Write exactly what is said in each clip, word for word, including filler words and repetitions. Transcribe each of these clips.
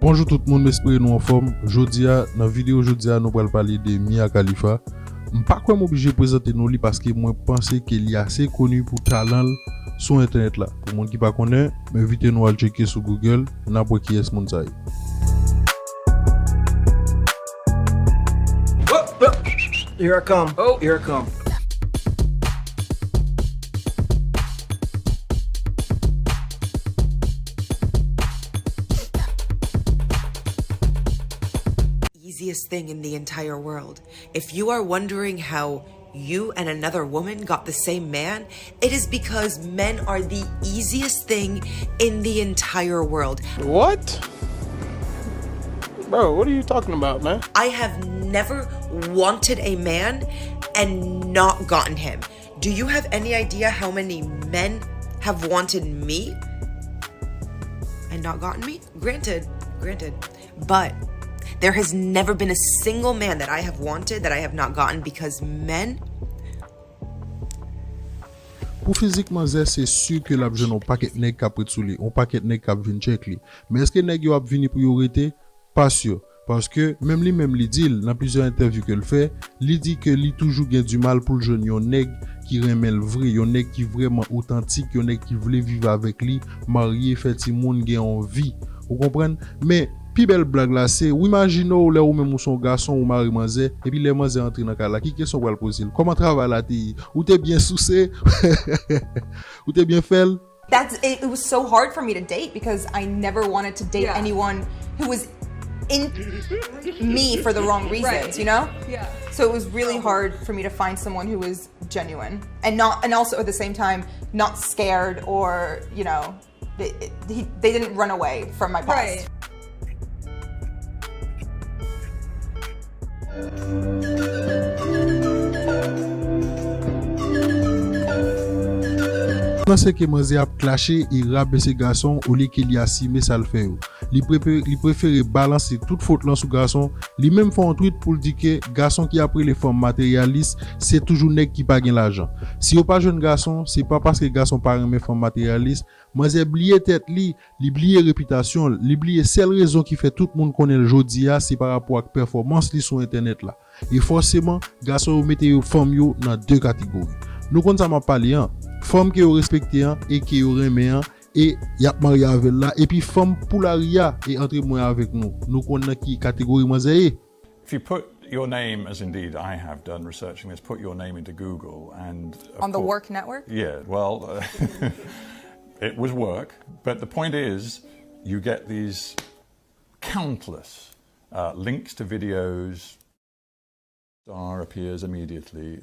Bonjou tout moun, m espere nou anfòm. Jodi a, nan videyo jodi a, nou pral pale de Mia Khalifa. M pa kwè m oblije prezante nou li paske mwen panse ke li ase koni pou talan l sou entènèt la. Pou moun ki pa konnen, m envite nou al tcheke sou Google, n ap wè kiyès moun sa ye. Here I come. Oh, here I come. Easiest thing in the entire world. If you are wondering how you and another woman got the same man, it is because men are the easiest thing in the entire world. What? Bro, what are you talking about, man? I have never wanted a man and not gotten him. Do you have any idea how many men have wanted me and not gotten me? Granted, granted. But there has never been a single man that I have wanted that I have not gotten because men Pou fizik manzè, se si ke l ap jwenn yon pakèt nèg k ap ret sou li, yon pakèt nèg k ap vin tchèk li. Men èske nèg yo ap vini pou yo rete? Pa si. Paske, menm li menm li di l, nan plizyè entèvyou ke l fè, li di ke li toujou gen dimal pou l jwenn yon nèg ki renmen l vre, yon nèg ki vrèman otantik, yon nèg ki vle viv avèk li, marye, fè timoun, gen yon vi. Ou konprann? Men, pi bèl blag la se, ou imajine w lè ou menm ou se yon gason, ou mare manzè, epi lè manzè antre nan kay la, ki kesyon w pral poze l? Kòman travay la te ye? Ou te byen souse? Ou te byen fè l? That's it, it was so hard for me to date because I never wanted to date Yeah. anyone who was in me for the wrong reasons, Right. you know? Yeah. So it was really hard for me to find someone who was genuine and not, and also at the same time, not scared or, you know, they, he, they didn't run away from my past. Right. Nan se ke manzè ap klache e rabese gason olye ke li asime sa l fè yo. Li prepe- li prefere balanse tout fot lan sou gason, li menm fè yon tweet pou l di ke gason ki ap rele fanm materyalis se toujou nèg ki pa gen lajan. Si yo pa jwenn gason, se pa paske gason pa renmen fanm materyalis, manzè bliye tèt li, li bliye repitasyon l, li bliye sèl rezon ki fè tout moun konnen l jodi a se pa rapò ak pèfòmans li sou entènèt la. E fòseman, gason yo mete yo fanm yo nan de kategori. Nou konn sa m ap pale an. Fanm ke yo respekte an e ke yo renmen an e y ap marye avè l la, epi fanm pou lari a e antre mwen avèk nou. Nou konn nan ki kategori manzè ye. If you put your name, as indeed I have done researching this, put your name into Google and of On the cour- work network? Yeah, well, uh, it was work, but the point is, you get these countless uh, links to videos. Star appears immediately.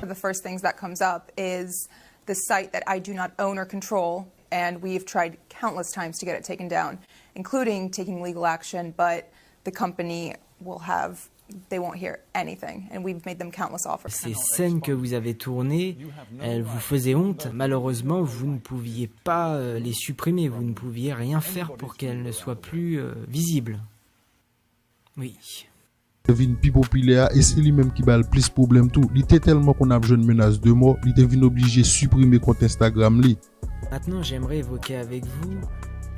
The first things that comes up is the site that I do not own or control, and we've tried countless times to get it taken down, including taking legal action, but the company will have, they won't hear anything, and we've made them countless offers. Ces scènes que vous avez tournées, elles vous faisaient honte. Malheureusement, vous ne pouviez pas euh, les supprimer, vous ne pouviez rien faire pour qu'elles ne soient plus euh, visibles. Oui. Vin pi popilè a e se li menm ki ba l plis pwoblèm tou. Li te tèlman konn ap jwenn menas de mò, li te vin oblije siprime kont Instagram li. Maintenant, j'aimerais évoquer avec vous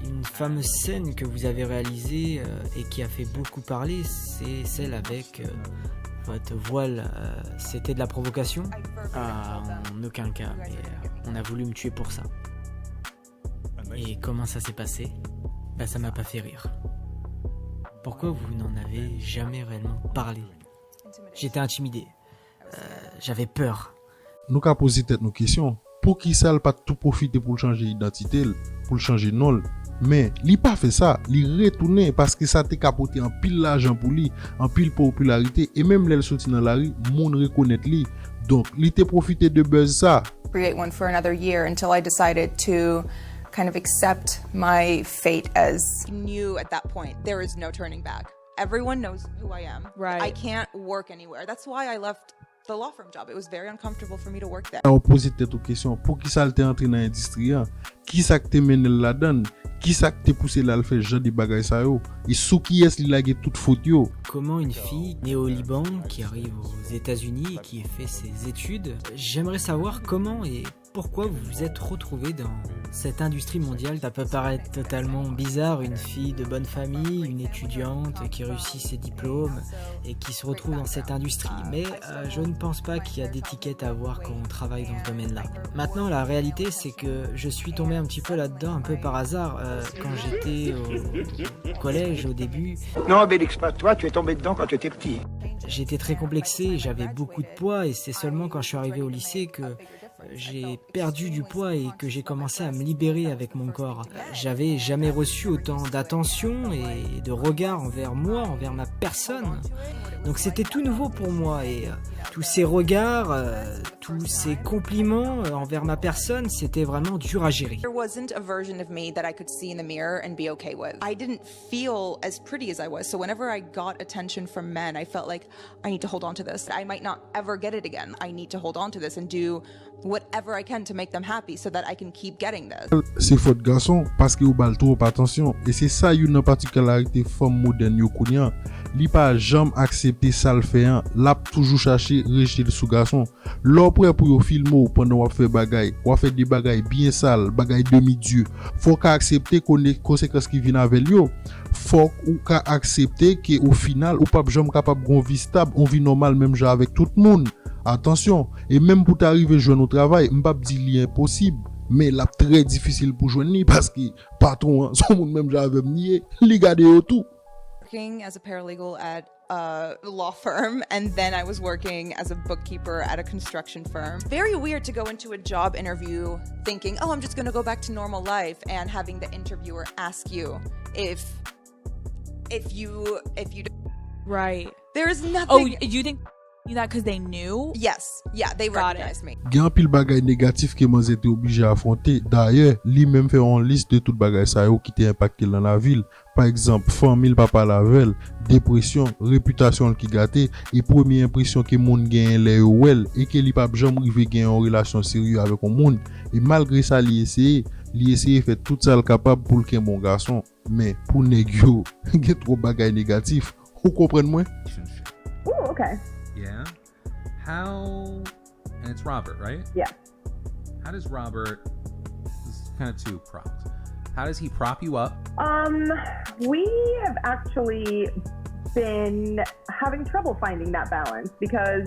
une fameuse scène que vous avez réalisée euh, et qui a fait beaucoup parler, c'est celle avec euh, votre voile. Euh, C'était de la provocation? Ah, en aucun cas, mais euh, on a voulu me tuer pour ça. Et comment ça s'est passé? Bah, ça m'a pas fait rire. Pourquoi vous n'en avez jamais réellement parlé? J'étais intimidé. Euh, J'avais peur. Nou ka poze tèt nou kesyon, poukisa l pa t tou pwofite pou l chanje idantite l, pou l chanje non l? Men, li pa fè sa, li retounen paske sa te ka pote anpil lajan pou li, anpil popilarite, e menm lè l soti nan lari, moun rekonèt li. Donk, li te pwofite de buzz sa. Create one for another year until I decided to kind of accept my fate as Knew at that point there is no turning back. Everyone knows who I am. Right. I can't work anywhere. That's why I left the law firm job. It was very uncomfortable for me to work there. Sa w poze tèt ou kesyon, poukisa l te antre nan endistri an? Kisa k te mennen l ladan l? Kisa k te pouse l al fè jan de bagay sa yo? E sou kiyès li lage tout fot yo? Comment une fille née au Liban, qui arrive aux États-Unis et qui fait ses études, j'aimerais savoir comment et pourquoi vous vous êtes retrouvé dans cette industrie mondiale. Ça peut paraître totalement bizarre, une fille de bonne famille, une étudiante qui réussit ses diplômes et qui se retrouve dans cette industrie. Mais euh, je ne pense pas qu'il y a d'étiquette à avoir quand on travaille dans ce domaine-là. Maintenant, la réalité, c'est que je suis tombé un petit peu là-dedans, un peu par hasard, euh, quand j'étais au collège au début. Non, Obélix, pas toi, tu es tombé dedans quand tu étais petit. J'étais très complexé, j'avais beaucoup de poids et c'est seulement quand je suis arrivé au lycée que euh, j'ai perdu du poids et que j'ai commencé à me libérer avec mon corps. J'avais jamais reçu autant d'attention et de regards envers moi, envers ma personne. Donc c'était tout nouveau pour moi et euh, tous ces regards, euh, tous ces compliments euh, envers ma personne, c'était vraiment dur à gérer. There wasn't a version of me that I could see in the mirror and be okay with. I didn't feel as pretty as I was. So whenever I got attention from men, I felt like I need to hold on to this. I might not ever get it again. I need to hold on to this and do whatever I can to make them happy so that I can keep getting this. Se fòt gason, paske ou ba l twòp atansyon. E se sa youn nan patikularite fanm modèn yo kounye a. Li pa janm aksepte sa l fè an, l ap toujou chache rejte l sou gason. Lè w prè pou yo filme w pandan w ap fè bagay, w ap fè de bagay byen sal, bagay demi dye, fò w ka aksepte konsekans ki vin avè l yo. Fòk ou ka aksepte ke o final ou p ap janm kapab gen yon vi stab, yon vi nòmal menm jan avèk tout moun. Atansyon, e menm pou ta rive jwenn yon travay, m p ap di li enposib, men l ap trè difisil pou jwenn li paske patwon an se yon moun menm jan avè m li ye, li gade yo tou. Working as a paralegal at a law firm, and then I was working as a bookkeeper at a construction firm. Very weird to go into a job interview thinking, "Oh, I'm just going to go back to normal life," and having the interviewer ask you if if you if you Right. There is Oh, nothing. You think that because they knew? Yes, yeah, they Got it. Recognized me. Gen anpil bagay negatif ke manzè te oblije afwonte. Dayè, li menm fè yon lis de tout bagay sa yo ki te enpakte l nan lavi l. Pa egzanp, fanmi l pa pale avè l, depresyon, repitasyon l ki gate, e premye enpresyon ke moun genyen lè yo wè l, e ke li p ap janm rive gen yon relasyon serye avèk yon moun. E malgre sa, li eseye, li eseye fè tout sa l kapab pou l kenbe yon gason. Men, pou nèg yo, gen twòp bagay negatif. Ou konprann mwen? Ooh, okay. Yeah. How, and it's Robert, right? Yeah. How does Robert, this is kind of two prongs. How does he prop you up? Um, we have actually been having trouble finding that balance because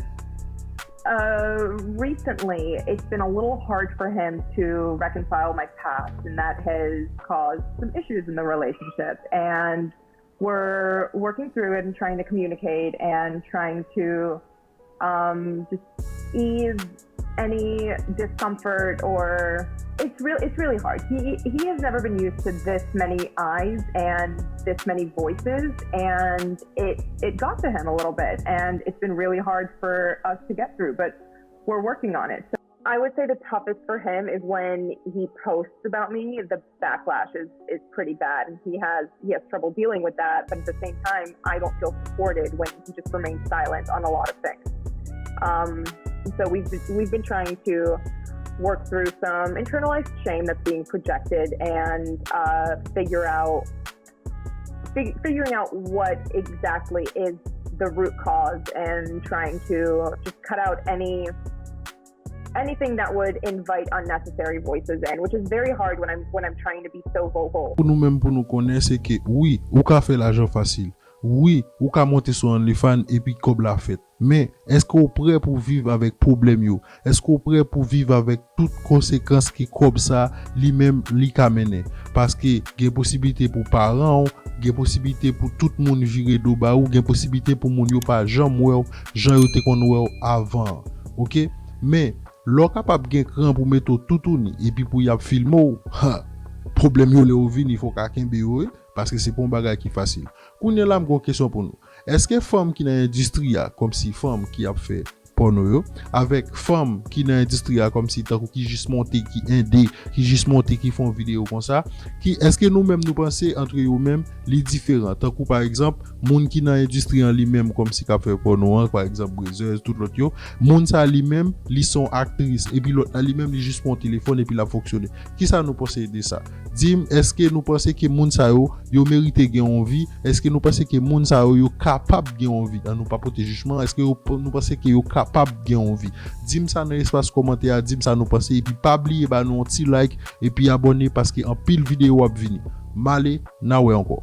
uh, recently it's been a little hard for him to reconcile my past, and that has caused some issues in the relationship. And we're working through it and trying to communicate and trying to um, just ease any discomfort or it's really it's really hard. He he has never been used to this many eyes and this many voices, and it it got to him a little bit, and it's been really hard for us to get through, but we're working on it. So I would say the toughest for him is when he posts about me. The backlash is is pretty bad, and he has he has trouble dealing with that. But at the same time, I don't feel supported when he just remains silent on a lot of things. Um, so we've we've been trying to work through some internalized shame that's being projected and uh, figure out fig- figuring out what exactly is the root cause and trying to just cut out any anything that would invite unnecessary voices in, which is very hard when I'm when I'm trying to be so vocal. Pou nou menm pou nou konnen se ke wi, ou ka fè lajan fasil. Wi, ou ka monte sou OnlyFans epi kòb la fèt. Men, èske w prè pou viv avèk pwoblèm yo? Èske w prè pou viv avèk tout konsekans ke kòb sa li menm li ka mennen? Paske gen posiblite pou paran w, gen posiblite pou tout moun vire do ba ou, gen posiblite pou moun yo pa janm wè w jan yo te konn wè w avan an. Oke? Men, lè w kapab gen kran pou mete w toutouni epi pou y ap filme w, ha, pwoblèm yo lè yo vini fò w ka kenbe yo wi, paske se pa yon bagay ki fasil. Kounye la m gen yon kesyon pou nou. Èske fanm ki nan endistri a, kòmsi fanm ki ap fè pòno yo, avèk fanm ki nan endistri a kòmsi tankou ki jis monte, ki ende, ki jis monte, ki fè yon videyo konsa, ki, èske nou menm nou panse antre yo menm li diferan? Tankou pa egzanp, moun ki nan endistri an li menm kòmsi k ap fè pòno an, pa egzanp, brezèz, tout lòt yo, moun sa li menm, li se yon aktris, epi lòt la li menm, li jis pran yon telefòn epi l ap fonksyone. Kisa nou panse de sa? Di m, èske nou panse ke moun sa yo, yo merite gen yon vi? Èske nou panse ke moun sa yo, yo kapab gen yon vi? An nou pa pote jijman, èske yo, nou panse ke yo kapab gen yon vi? Di m sa nan espas kòmantè a, di m sa nou panse, epi pa bliye ba nou yon ti like, epi abòne paske anpil videyo ap vini. M ale, n a wè ankò.